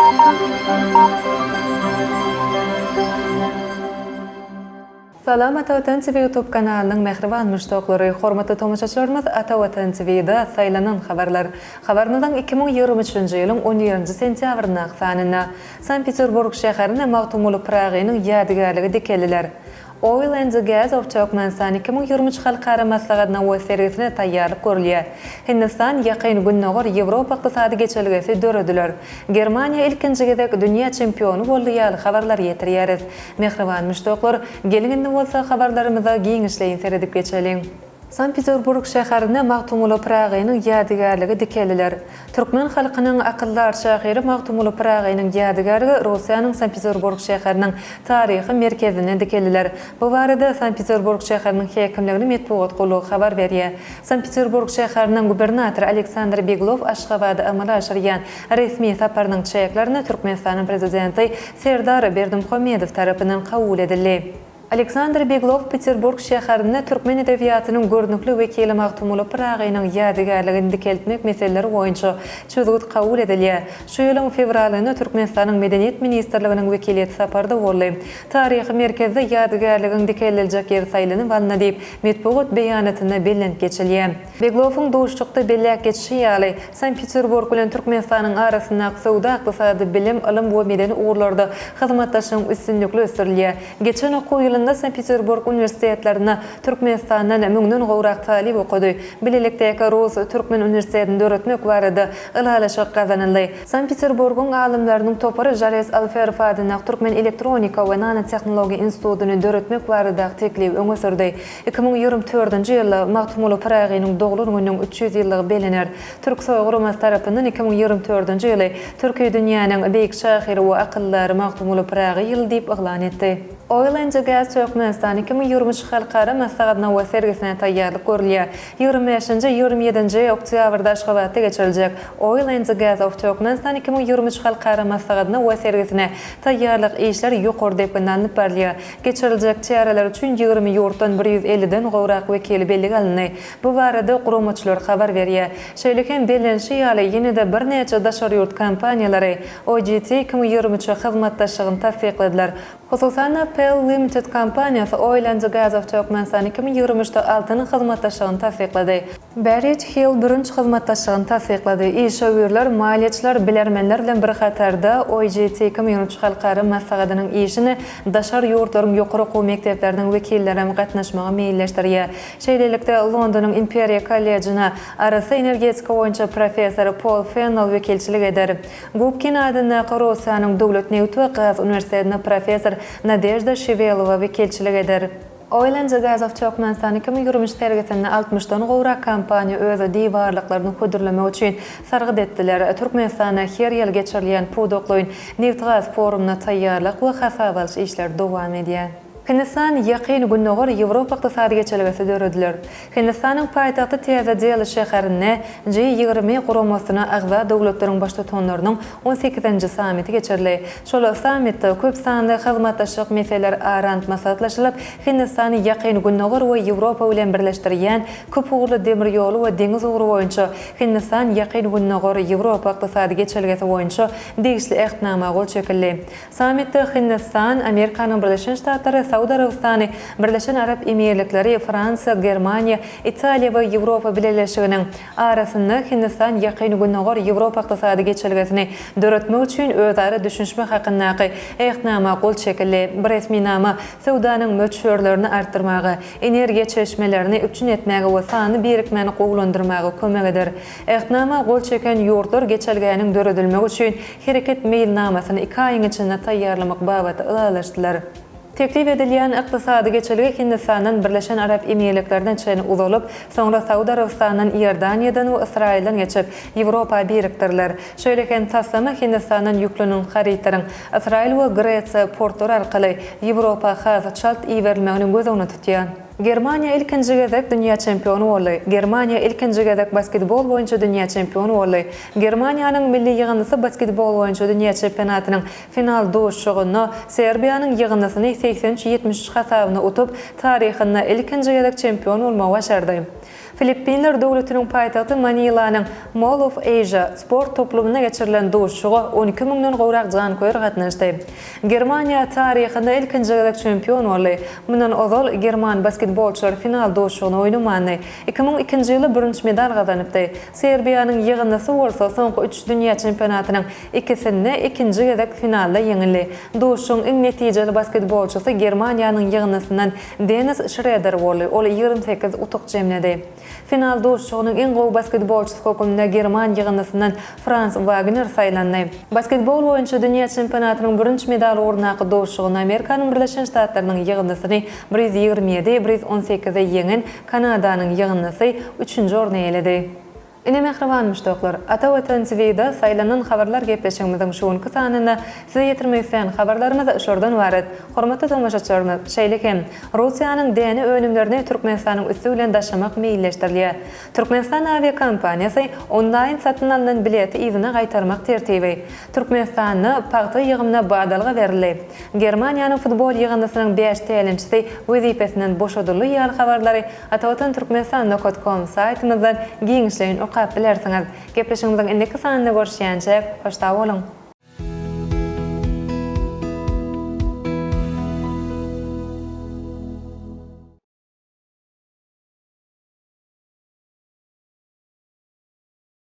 Salam Ata Watan TV YouTube kanalynyň mähriban muşdaklary, hormatly tomaşaçylarymyz Ata Watan TV-da saýlanan habarlar. Habarymyzyň 2023-nji ýylyň on birinji sentýabryndaky sanynda Sankt-Peterburg şäherinde Magtymguly Pyragynyň ýadygärligi dikeldiler. Oil and Gas of Turkmenistan 2023 halkara maslahatyna we sergisine taýýarlyk görülýär. Hindistan Ýakyn Gündogar Ýewropa ykdysady geçelgesi dörediler. Germaniýa ilkinji gezek dünýä çempiony boldy ýaly habarlary ýetirýäris. Mähriban muşdaklar, geliň indi bolsa habarlarymyza giňişleýin seredip geçeliň. Sankt-Peterburg şäherinde Magtymguly Pyragynyň ýadygärligi dikeldiler. Türkmen halkynyň akyldar şahyry Magtymguly Pyragynyň ýadygärligi Russiýanyň Sankt-Peterburg şäheriniň taryhy merkezinde dikeldiler. Bu barada Sankt-Peterburg şäheriniň häkimliginiň metbugat gullugy habar berýär. Sankt-Peterburg şäheriniň gubernatory Aleksandr Beglow Aşgabada amala aşyrýan resmi saparynyň çäklerinde Türkmenistanyň Prezidenti Serdar Berdimuhamedow tarapyndan kabul edildi. Aleksandr Beglow Peterburg şäherinde türkmen edebiýatynyň görnükli wekili Magtymguly Pyragynyň ýadygärligini dikeltmek meseleleri boýunça çözgüt kabul edilýär. Şu ýylyň fewralynda Türkmenistanyň Medeniýet ministrliginiň wekiliýeti saparda boldy. Taryhy merkezde ýadygärligiň dikeldiljek ýeri saýlanyp alyndy diýip, metbugat beýanatynda bellenip geçilýär. Beglowyň duşuşykda belläp geçişi ýaly, Sankt-Peterburg bilen Türkmenistanyň arasyndaky söwda-ykdysady, bilim, ylym we medeni ugurlarda hyzmatdaşlygyň üstünlikli ösdürilýär. Geçen okuw ýylynda Sankt-Peterburg uniwersitetlerinde Türkmenistandan müňden gowrak talyp okady. Bilelikdäki rus-türkmen uniwersitetini döretmek barada ylalaşyk gazanyldy. Sankt-Peterburgyň alymlarynyň topary Žarez Alferow adyndaky Türkmen elektronika we nanotehnologiýa institutyny döretmek baradaky teklibi öňe sürdi. 2024-nji ýylda Magtymguly Pyragynyň doglan gününiň 300 ýyllygy bellener. Türksoý guramasy tarapyndan 2024-nji ýyly Türki dünýäniň beýik şahyry we akyldary Magtymguly Pyragy ýyly diýip yglan etdi. Oil and Gas Turkmenistan 2023 halkara maslahatyna we sergisine taýýarlyk görülýär. Ýigrimi bäşinji, 27-nji oktýabrda Aşgabatda geçiriljek Oil and Gas of Turkmenistan 2023 halkara maslahatyna we sergisine taýýarlyk işleri ýokary depginde alnyp barylýar. Geçiriljek çäreler üçin 20 ýurtdan bir 150-den gowrak wekili bellige alyndy. Bu barada guramaçylar habar berýär. Şeýle hem bellenişi ýaly, ýene-de birnäçe daşary ýurt kompaniýalary OGT 2023 hyzmatdaşlygyny tassykladylar. Hususan-da, Pell Limited kompaniýasy Oil and Gas of Turkmenistan 2023-de altyn hyzmatdaşlygyny tassyklady. Barrett Hill bürünç hyzmatdaşlygyny tassyklady. Işewürler, maliýeçiler, bilermenler bilen bir hatarda OGT 2023 halkara maslahatynyň işine daşary ýurtlaryň ýokary okuw mekdepleriniň wekillerem gatnaşmagy meýilleşdirýär. Şeýlelikde, Londonyň Imperiýa kollejine arassa energetika boýunça professor Pol Fennell wekilçilik eder. Gubkin adyndaky Russiýanyň döwlet nebit we gaz uniwersitetine professor Nadežda Şewelowa wekilçilik eder. Oil and Gas of Turkmenistan 2023 sergisinde altmyşdan gowrak kompaniýa öz diwarlyklaryny hödürlemek üçin sargyt etdiler. Türkmenistanda her ýyl geçirilýän pudaklaýyn nebitgaz forumyna taýýarlyk we hasaba alyş işleri dowam edýär. Hindistan Ýakyn Gündogar Ýewropa ykdysady geçelgesi dörediler. Hindistanyň paýtagty Täze Deli şäherinde G 20 guramasyna agza döwletleriň baştutanlarynyň on sekizinji sammiti geçirildi. Şol sammitde köp sanly hyzmatdaşlyk meseleleri ara alnyp maslahatlaşylyp, Hindistany Ýakyn Gündogar we Ýewropa bilen birleşdirýän köp ugurly demir ýoly we deňiz ugry boýunça Hindistan Ýakyn Gündogar Ýewropa ykdysady geçelgesi boýunça degişli Ähtnama gol çekildi. Sammitde Hindistan, Amerikanyň Birleşen Ştatlary, Saud Arabystany, Birleşen Arap Emirlikleri, Fransiýa, Germaniýa, Italiýa we Ýewropa Bileleşiginiň arasynda Hindistan Ýakyn Gündogar Ýewropa ykdysady geçelgesini döretmek üçin özara düşünişmek hakyndaky Ähtnama gol çekildi. Bu resminama söwdanyň möçberlerini artdyrmaga, energiýa çeşmelerini üpjün etmäge we sanly birikmäni gowulandyrmaga kömek eder. Ähtnama gol çeken ýurtlar geçelgäniň döredilmegi üçin hereket meýilnamasyny iki aýyň içinde taýýarlamak babatda ylalaşdylar. Teklip edilýän ykdysady geçelge Hindistandan Birleşen Arap Emirliklerine çenli uzalyp, soňra Saud Arabystanyndan Iordaniýadan we Ysraýyldan geçip, Ýewropa birikdiriler. Şeýle hem taslama Hindistandan ýüklenen harytlaryň Ysraýyl we Gresiýa portlary arkaly Ýewropa has çalt iberilmegini göz öňünde tutýar. Germaniýa ilkinji gezek dünýä çempiony boldy. Germaniýa ilkinji gezek basketbol boýunça dünýä çempiony boldy. Germaniýanyň milli ýygyndysy basketbol boýunça dünýä çempionatynyň final duşuşygynda Serbiýanyň ýygyndysyny 83, 73 hasabyna utup, taryhynda ilkinji gezek çempion bolmagy başardy. Filippinler döwletiniň paýtagty Manilanyň Mall of Asia sport toplumynda geçirilen duşuşyga 12 müňden gowrak janköýer gatnaşdy. Germaniýa taryhynda ilkinji gezek çempion boldy. Mundan ozal german basketbolçylary final duşuşygyny oýnamandy. 2002-nji ýylda bürünç medal gazanypdy. Serbiýanyň ýygyndysy bolsa soňky üç dünýä çempionatynyň ikisinde ikinji gezek finalda ýeňildi. Duşuşygyň iň netijeli basketbolçysy Germaniýanyň ýygyndysyndan Dennis Şreder boldy, ol 28 utuk jemledi. Final duşuşygynyň iň gowy basketbolçysy hökmünde german ýygyndysyndan Frans Wagner saýlandy. Basketbol boýunça dünýä çempionatynyň bürünç medal ugrundaky duşuşygynda Amerikanyň Birleşen Ştatlarynyň ýygyndysyny 127, 118-e ýeňen Kanadanyň ýygyndysy üçünji orny eýeledi. Ine mähriban muşdaklar, Ata Watan TV-da Saýlanan habarlar gepleşigimiziň şu günki sanynda size ýetirmek isleýän habarlarymyz şulardan ybarat. Hormatly tomaşaçylarymyz, şeýle hem, Russiýanyň däne önümlerini Türkmenistanyň üsti bilen daşamak meýilleşdirilýär. Türkmenistan awiakompaniýasy onlaýn satyn alnan bileti yzyna gaýtarmak tertibi. Türkmenistanda pagta ýygymyna badalga berildi. Germaniýanyň futbol ýygyndysynyň bäş tälimçisi wezipesinden boşadyldy ýaly habarlary Atavatan Türkmenistan nokat kom saýtymyzdan giňişleýin okap bilersiňiz. Gepleşigimiziň indiki sanynda görüşýänçäk, hoş sag boluň!